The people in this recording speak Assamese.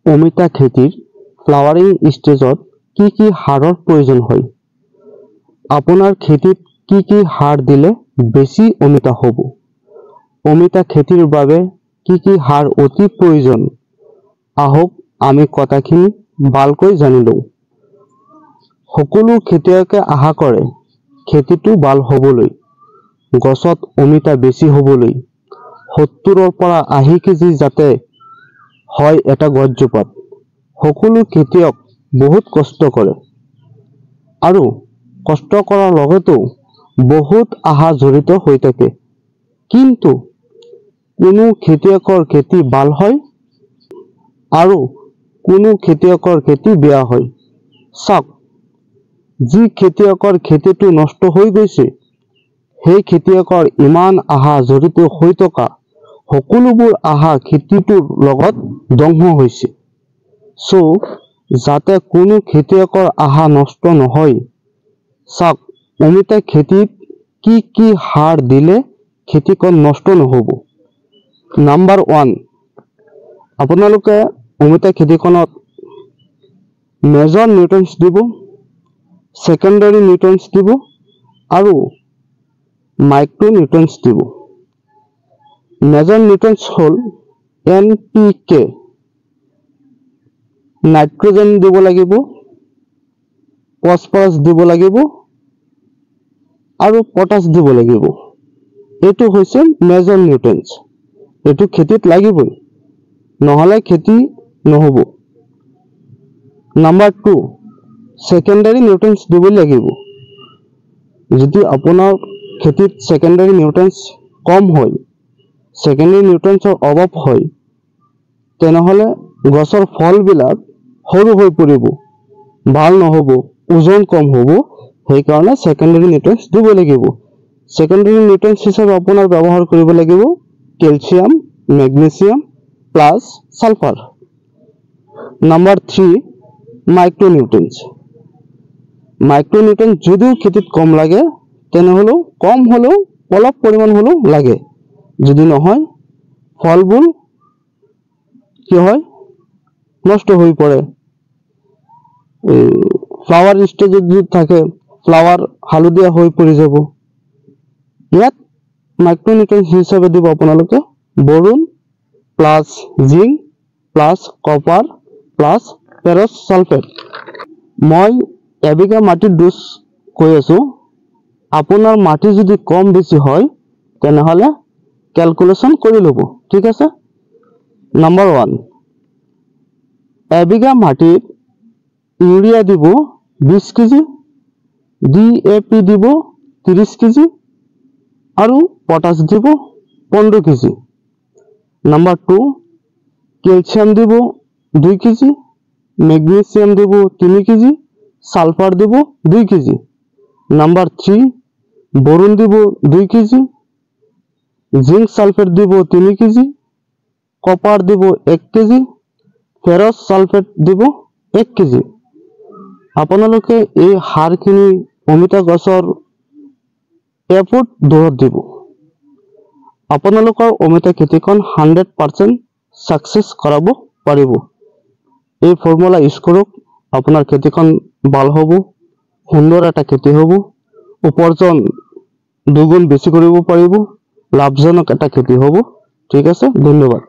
অমিতা খেতিৰ ফ্লাৱাৰিং ষ্টেজত কি কি সাৰৰ প্ৰয়োজন হয়, আপোনাৰ খেতিত কি কি সাৰ দিলে বেছি অমিতা হ'ব, অমিতা খেতিৰ বাবে কি কি সাৰ অতি প্ৰয়োজন, আহক আমি কথাখিনি ভালকৈ জানি লওঁ। সকলো খেতিয়কে আশা কৰে খেতিটো ভাল হ'বলৈ, গছত অমিতা বেছি হ'বলৈ, 70ৰ পৰা 80 কেজি যাতে হয় এটা গছজোপাত। সকলো খেতিয়ক বহুত কষ্ট কৰে আৰু কষ্ট কৰাৰ লগতেও বহুত আশা জড়িত হৈ থাকে। কিন্তু কোনো খেতিয়কৰ খেতি ভাল হয় আৰু কোনো খেতিয়কৰ খেতি বেয়া হয়। চাওক, যি খেতিয়কৰ খেতিটো নষ্ট হৈ গৈছে, সেই খেতিয়কৰ ইমান আশা জড়িত হৈ থকা সকলোবোৰ আশা খেতিটোৰ লগত ধ্বংস হৈছে। চ' যাতে কোনো খেতিয়কৰ আশা নষ্ট নহয়, চাওক অমিতা খেতিত কি কি সাৰ দিলে খেতিখন নষ্ট নহ'ব। নাম্বাৰ 1, আপোনালোকে অমিতা খেতিখনত মেজৰ নিউট্ৰিয়েণ্টছ দিব, ছেকেণ্ডাৰী নিউট্ৰিয়েণ্টছ দিব আৰু মাইক্ৰ' নিউট্ৰিয়েণ্টছ দিব। মেজৰ নিউট্ৰিয়েণ্টছ হ'ল এন পি কে, নাইট্ৰজেন দিব লাগিব, ফছফৰাছ দিব লাগিব আৰু পটাছ দিব লাগিব। এইটো হৈছে মেজৰ নিউট্ৰিয়েণ্টছ। এইটো খেতিত লাগিবই, নহ'লে খেতি নহ'ব। নাম্বাৰ 2, ছেকেণ্ডাৰী নিউট্ৰিয়েণ্টছ দিব লাগিব। যদি আপোনাৰ খেতিত ছেকেণ্ডাৰী নিউট্ৰিয়েণ্টছ কম হয়, ছেকেণ্ডাৰী নিউট্ৰিয়েণ্টছৰ অভাৱ হয়, তেনেহ'লে গছৰ ফলবিলাক সৰু হৈ পৰিব, ভাল নহ'ব, ওজন কম হ'ব। সেইকাৰণে ছেকেণ্ডাৰী নিউট্ৰিয়েণ্টছ দিব লাগিব। ছেকেণ্ডাৰী নিউট্ৰিয়েণ্টছ হিচাপে আপোনাৰ ব্যৱহাৰ কৰিব লাগিব calcium, magnesium plus sulphur. Number 3, মাইক্ৰ'নিউট্ৰিয়েণ্টছ। Micronutrient যদিও খেতিত কম লাগে, তেনেহ'লেও কম হ'লেও অলপ পৰিমাণ হ'লেও লাগে। যদি নহয়, ফলবোৰ কি হয়, নষ্ট হৈ পৰে। ফ্লাৱাৰ ষ্টেজত যদি থাকে, ফ্লাৱাৰ হালধীয়া হৈ পৰি যাব। ইয়াত মাইক্ৰ'নিউট্ৰিয়েণ্ট হিচাপে দিব আপোনালোকে boron plus zinc plus copper plus ferrous sulphate. মই এবিঘা মাটিৰ ড'জ কৈ আছোঁ। আপোনাৰ মাটি যদি কম বেছি হয়, তেনেহ'লে কেলকুলেশ্যন কৰি ল'ব, ঠিক আছে। নাম্বাৰ 1, এবিঘা মাটিত ইউৰিয়া দিব 20 কেজি, ডি এ পি দিব 30 কেজি আৰু পটাছ দিব 15 কেজি। নাম্বাৰ 2, কেলছিয়াম দিব 2 কেজি, মেগনেছিয়াম দিব 3 কেজি, সালফাৰ দিব 2 কেজি। নাম্বাৰ 3, বৰুণ দিব 2 কেজি, জিঙ্ক সালফেট দিব 3 কেজি, কপাৰ দিব 1 কেজি, ফেৰাছ সালফেট দিব 1 কেজি। আপোনালোকে এই সাৰখিনি অমিতা গছৰ এফুট দূৰত দিব। আপোনালোকৰ অমিতা খেতিখন 100% ছাকচেছ কৰাব পাৰিব। এই ফৰ্মুলা ইউজ কৰক, আপোনাৰ খেতিখন ভাল হ'ব, সুন্দৰ এটা খেতি হ'ব, উপাৰ্জন দুগুণ বেছি কৰিব পাৰিব, লাভজনক এটা খেতি হ'ব। ঠিক আছে, ধন্যবাদ।